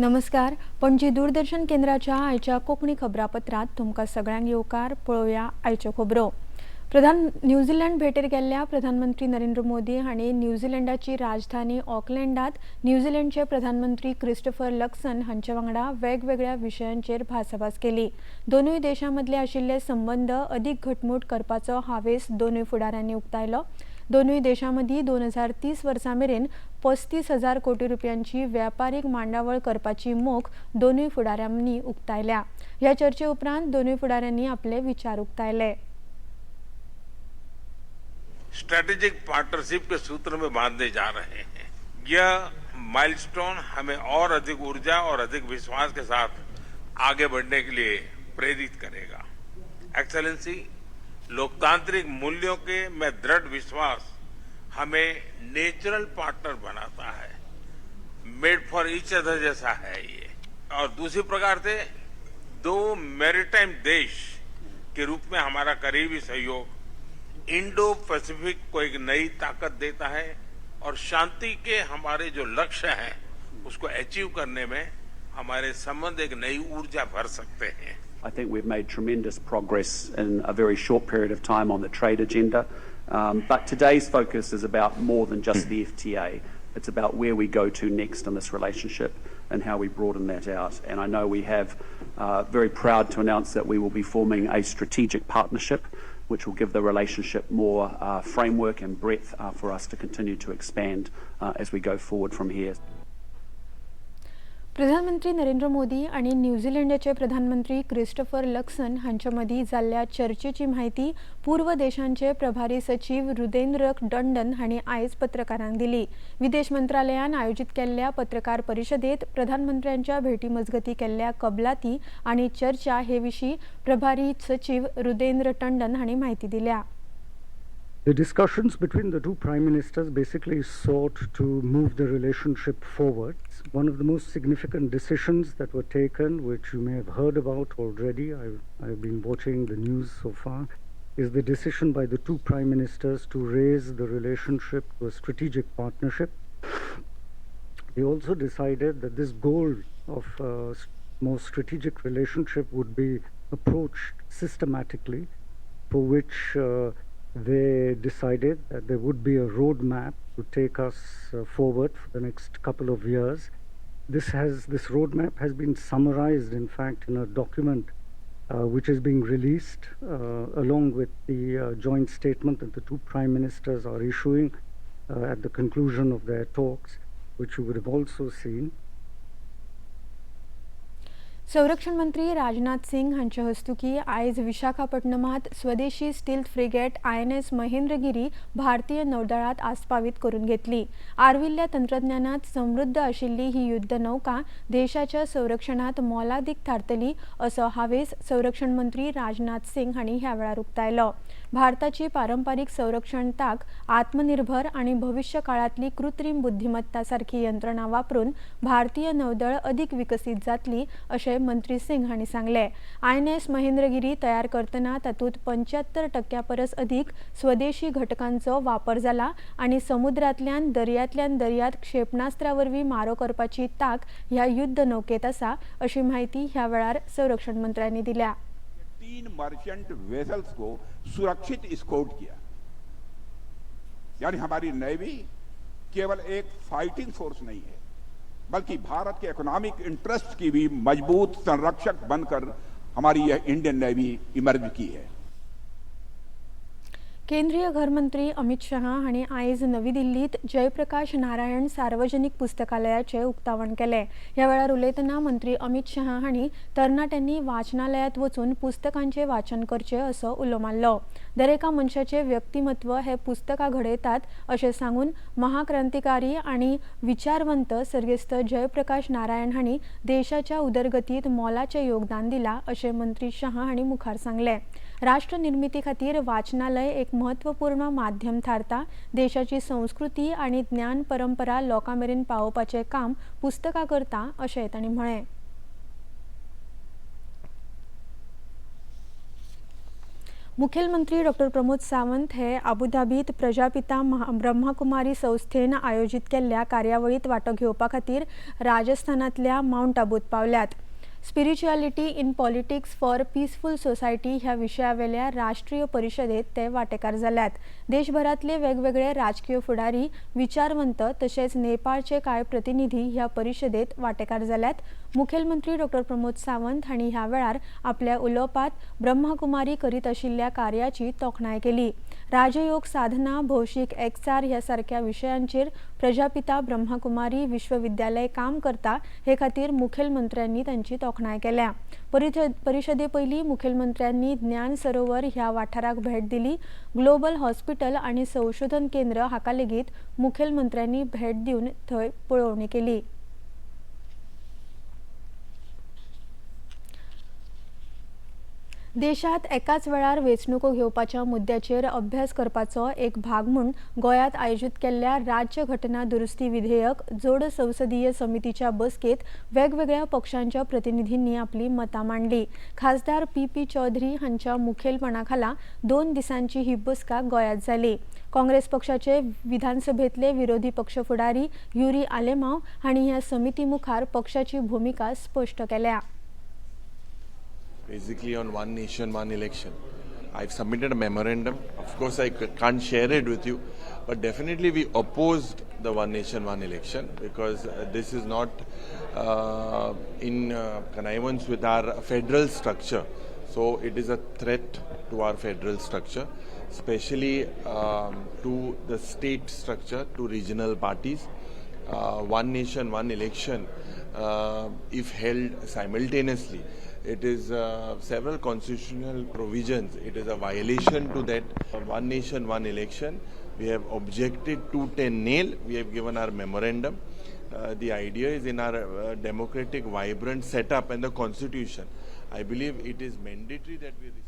नमस्कार, पणजी दूरदर्शन केंद्राच्या आयच्या कोंकणी खबरापत्रांत तुमकां सगळ्यांक येवकार. पळोवया आयच्यो खबरो. न्यूझीलंड भेटेर गेल्ल्या प्रधानमंत्री नरेंद्र मोदी हांणी न्यूझीलंडाची राजधानी ऑकलँडात न्यूझीलंडचे प्रधानमंत्री क्रिस्टोफर लक्सन हांचे वांगडा वेगवेगळ्या विशयांचेर भासाभास केली. दोनूय देशां मदले आशिल्ले संबंद अदीक घटमूट करपाचो हावेस दोनूय फुडाऱ्यांनी उक्तायलो. दोनूय देशां मदीं 2030 वर्सां मेरेन 35,000 कोटी रुपयांची व्यापारीक मांडावळ करपाची मोख दोनूय फुडाऱ्यांनी उक्तायल्या. ह्या चर्चे उपरांत दोनूय फुडाऱ्यांनी आपले विचार उक्तायले. स्ट्रेटेजिक पार्टनरशिप के सूत्र में बांधने जा रहे हैं. यह माइलस्टोन हमें और अधिक ऊर्जा और अधिक विश्वास के साथ आगे बढ़ने के लिए प्रेरित करेगा. एक्सेलेंसी, लोकतांत्रिक मूल्यों के में दृढ़ विश्वास हमें नेचुरल पार्टनर बनाता है. मेड फॉर ईच अदर जैसा है ये. और दूसरी प्रकार से दो मैरीटाइम देश के रूप में हमारा करीबी सहयोग इंडो पैसिफिक को एक नई ताकत देता है और शांति के हमारे जो लक्ष्य हैं, उसको अचीव करने में हमारे संबंध एक नई ऊर्जा भर सकते हैं. I think we've made tremendous progress in a very short period of time on the trade agenda. But today's focus is about more than just the FTA. It's about where we go to next in this relationship and how we broaden that out. And I know we have very proud to announce that we will be forming a strategic partnership which will give the relationship more framework and breadth for us to continue to expand as we go forward from here. प्रधानमंत्री नरेंद्र मोदी आनी न्यूझीलंडाचे प्रधानमंत्री Christopher Luxon हांचे मदीं जाल्ल्या चर्चेची म्हायती पूर्व देशांचे प्रभारी सचीव रुदेंद्र टंडन हांणी आयज पत्रकारांक दिली. विदेश मंत्रालयान आयोजीत केल्ल्या पत्रकार परिशदेत प्रधानमंत्र्यांच्या भेटी मजगती केल्ल्या कबलाती आनी चर्चा हे विशीं प्रभारी सचीव रुदेंद्र टंडन हांणी म्हायती दिल्या. The discussions between the two prime ministers basically sought to move the relationship forward. One of the most significant decisions that were taken, which you may have heard about already, I've been watching the news so far, is the decision by the two prime ministers to raise the relationship to a strategic partnership. They also decided that this goal of a more strategic relationship would be approached systematically, for which they decided that there would be a roadmap to take us forward for the next couple of years. This roadmap has been summarized, in fact, in a document which is being released along with the joint statement that the two prime ministers are issuing at the conclusion of their talks, which you would have also seen. संरक्षण मंत्री राजनाथ सिंग हांचे हस्तुकी आयज विशाखापट्टणमात स्वदेशी stealth frigate INS Mahendragiri भारतीय नौदळात आस्पावीत करून घेतली. आर्विल्ल्या तंत्रज्ञानात समृद्ध आशिल्ली ही युद्ध नौका देशाच्या संरक्षणात मोलादीक थारतली, असो हावेस संरक्षण मंत्री राजनाथ सिंग हांणी ह्या वेळार उक्तायलो. भारताची पारंपारीक संरक्षण ताक आत्मनिर्भर आनी भविश्य काळांतली कृत्रीम बुद्धिमत्ता सारखी यंत्रणा वापरून भारतीय नौदळ अदीक विकसीत जातली, अशें मंत्री सिंग हांणी सांगलें. आयएनएस महेंद्रगिरी तयार करतना तातूंत 75% परस अदीक स्वदेशी घटकांचो वापर जाला आनी समुद्रांतल्यान, दर्यांतल्यान दर्यांत क्षेपणास्त्रा वरवीं मारो करपाची ताक ह्या युद्ध नौकेत आसा, अशी म्हायती ह्या वेळार संरक्षण मंत्र्यांनी दिल्या. तीन मर्चेंट वेसल्स को सुरक्षित एस्कॉर्ट किया. यानी हमारी नेवी केवल एक फाइटिंग फोर्स नहीं है, बल्कि भारत के इकोनॉमिक इंटरेस्ट की भी मजबूत संरक्षक बनकर हमारी यह इंडियन नेवी इमर्ज की है. केंद्रीय घरमंत्री अमित शहा हांणी आयज नवी दिल्लीत जयप्रकाश नारायण सार्वजनिक पुस्तकालयाचें उक्तावण केलें. ह्या वेळार उलयतना मंत्री अमित शहा हांणी तरणाट्यांनी वाचनालयांत वचून पुस्तकांचें वाचन करचें, असो उलो मारलो. दरेका मनशाचें व्यक्तिमत्व हे पुस्तकां घडयतात, अशें सांगून महाक्रांतिकारी आनी विचारवंत सर्गेस्त जयप्रकाश नारायण हांणी देशाच्या उदरगतीत मोलाचें योगदान दिलां, अशें मंत्री शहा हांणी मुखार सांगलें. राष्ट्र निर्मिती खातीर वाचनालय एक महत्वपूर्ण माध्यम थारता. देशाची संस्कृती आनी ज्ञान परंपरा लोकां मेरेन पावोवपाचें काम पुस्तकां करता, अशें तांणी म्हळें. मुखेलमंत्री डॉक्टर प्रमोद सावंत हे आबुधाबीत प्रजापिता ब्रह्माकुमारी संस्थेन आयोजीत केल्ल्या कार्यावळीत वांटो घेवपा खातीर राजस्थानांतल्या मावंट आबूत पावल्यात. Spirituality in politics for peaceful society ह्या विशयावेल्या राष्ट्रीय परिशदेत ते वांटेकार जाल्यात. देशभरांतले वेगवेगळे राजकीय फुडारी, विचारवंत तशेंच नेपाळचे कांय प्रतिनिधी ह्या परिशदेत वांटेकार जाल्यात. मुखेलमंत्री डॉक्टर प्रमोद सावंत हांणी ह्या वेळार आपल्या उलोवपांत ब्रह्माकुमारी करीत आशिल्ल्या कार्याची तोखणाय केली. राजयोग साधना, भौशीक एकचार ह्या सारक्या विशयांचेर प्रजापिता ब्रह्माकुमारी विश्वविद्यालय काम करता हे खातीर मुखेलमंत्र्यांनी तांची तोखणाय केल्या. परिशदे पयलीं मुखेलमंत्र्यांनी ज्ञान सरोवर ह्या वाठाराक भेट दिली. ग्लोबल हॉस्पिटल आनी संशोधन केंद्र हाका लेगीत मुखेलमंत्र्यांनी भेट दिवन थंय पळोवणी केली. देशात एकाच वेळार वेंचणुको घेवपाच्या मुद्द्याचेर अभ्यास करपाचो एक भाग म्हूण गोंयांत आयोजीत केल्ल्या राज्य घटना दुरुस्ती विधेयक जोड संसदीय समितीच्या बसकेत वेगवेगळ्या पक्षांच्या प्रतिनिधींनी आपली मतां मांडली. खासदार पी पी चौधरी हांच्या मुखेलपणाखाला 2 दिसांची ही बसका गोंयांत जाली. काँग्रेस पक्षाचे विधानसभेतले विरोधी पक्ष फुडारी युरी आलेमाव हांणी ह्या समिती मुखार पक्षाची भुमिका स्पश्ट केल्या. Basically on one nation, one election. I've submitted a memorandum. Of course, I can't share it with you, but definitely we opposed the one nation, one election because this is not in connivance with our federal structure. So it is a threat to our federal structure, especially to the state structure, to regional parties. One nation, one election, if held simultaneously, it is several constitutional provisions. It is a violation to that one nation, one election. We have objected to 10-0. We have given our memorandum. The idea is in our democratic, vibrant setup and the constitution. I believe it is mandatory that we respect.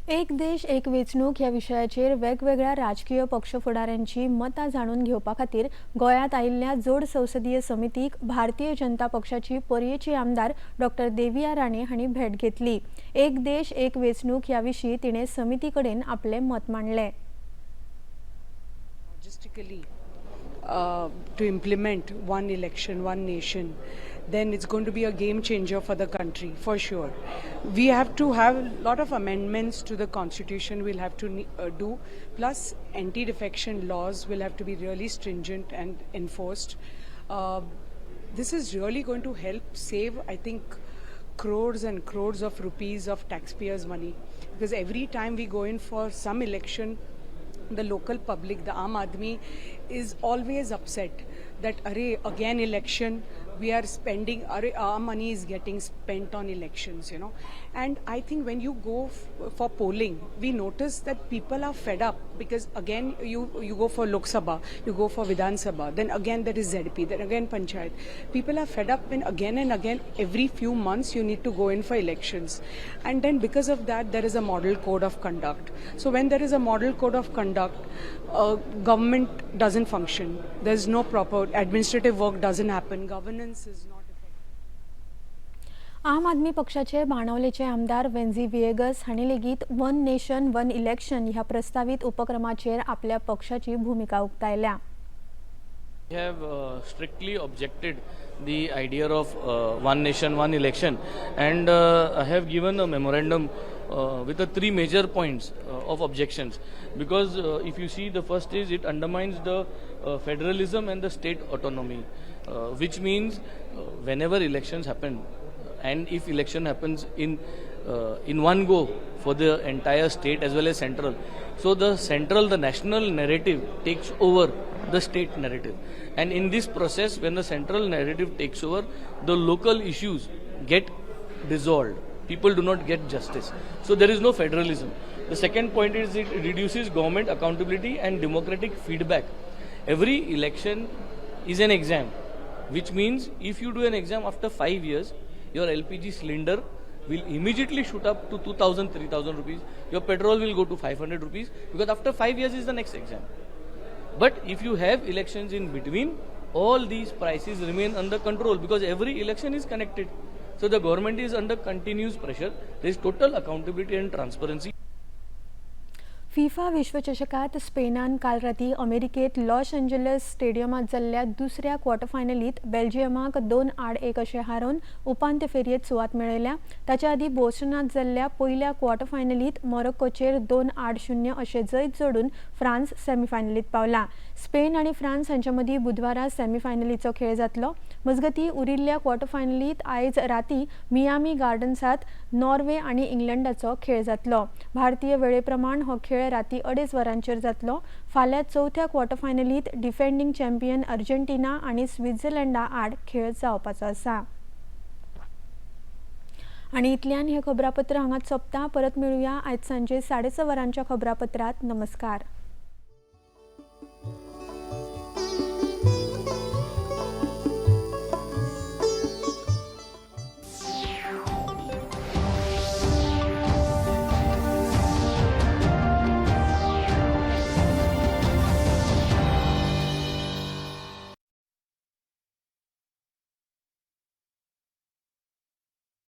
एक देश एक वेंचणूक ह्या विशयाचेर वेगवेगळ्या राजकीय पक्ष फुडाऱ्यांची मतां जाणून घेवपा खातीर गोंयांत आयिल्ल्या जोड संसदीय समितीक भारतीय जनता पक्षाची पर्येची आमदार डॉक्टर देविया राणे हांणी भेट घेतली. एक देश एक वेंचणूक ह्या विशीं तिणें समिती कडेन आपलें मत मांडलें. To implement one election, one nation, then it's going to be a game changer for the country, for sure. We have to have a lot of amendments to the constitution we'll have to do, plus anti-defection laws will have to be really stringent and enforced. This is really going to help save, I think, crores and crores of rupees of taxpayers' money, because every time we go in for some election, the local public, the Aam Aadmi, is always upset that arey, again election, we are spending, arey, our money is getting spent on elections, you know. And I think when you go for polling, we notice that people are fed up, because again you go for Lok Sabha, you go for Vidhan Sabha, then again there is ZP, then again Panchayat. People are fed up when again and again every few months you need to go in for elections. And then because of that there is a model code of conduct. So when there is a model code of conduct, government doesn't function. There's no proper administrative work doesn't happen. Governance is not effective. Aam Aadmi पक्षाचे बाणावलेचे आमदार वेन्झी व्हिएगस हांणी लेगीत one nation one election ह्या प्रस्तावीत उपक्रमाचेर आपल्या पक्षाची भुमिका उक्तायल्या. We have strictly objected the idea of one nation, one election, and I have given a memorandum with the three major points of objections, because if you see, the first is it undermines the federalism and the state autonomy, which means whenever elections happen, and if election happens in one go for the entire state as well as central, so the national narrative takes over the state narrative, and in this process, when the central narrative takes over, the local issues get dissolved. People do not get justice. So there is no federalism. The second point is it reduces government accountability and democratic feedback. Every election is an exam, which means if you do an exam after 5 years, your LPG cylinder will immediately shoot up to 2,000, 3,000 rupees. Your petrol will go to 500 rupees, because after 5 years is the next exam. But if you have elections in between, all these prices remain under control, because every election is connected. So the government is under continuous pressure. There is total accountability and transparency. FIFA विश्वचषकात स्पेनान काल राती अमेरिकेत Los Angeles स्टेडियमात जाल्ल्या दुसऱ्या क्वॉर्टरफायनलीत बेल्जियमाक 2-1 अशें हारोवन उपांत्य फेरयेत सुवात मेळयल्या. ताच्या आदीं बोस्टनात जाल्ल्या पयल्या क्वॉर्टरफायनलीत मोरोक्कोचेर 2-0 अशें जैत जोडून फ्रांस सेमीफायनलीत पावला. स्पेन आनी फ्रांस हांच्या मदीं बुधवारा सेमीफायनलीचो खेळ जातलो. मजगतीं, उरिल्ल्या क्वॉर्टरफायनलीत आयज राती मियामी गार्डन्सात नॉर्वे आनी इंग्लंडाचो खेळ जातलो. भारतीय वेळे प्रमाण हो खेळ राती 2:30 वरांचेर जातलो. फाल्यां चवथ्या क्वॉर्टरफायनलीत डिफेंडींग चॅम्पियन अर्जेंटिना आनी स्वित्झर्लंडा आड खेळ जावपाचो आसा. आनी इतल्यान हें खबरापत्र हांगाच सोंपता. परत मेळुया आयज सांजे 6:30 वरांच्या खबरापत्रांत. नमस्कार.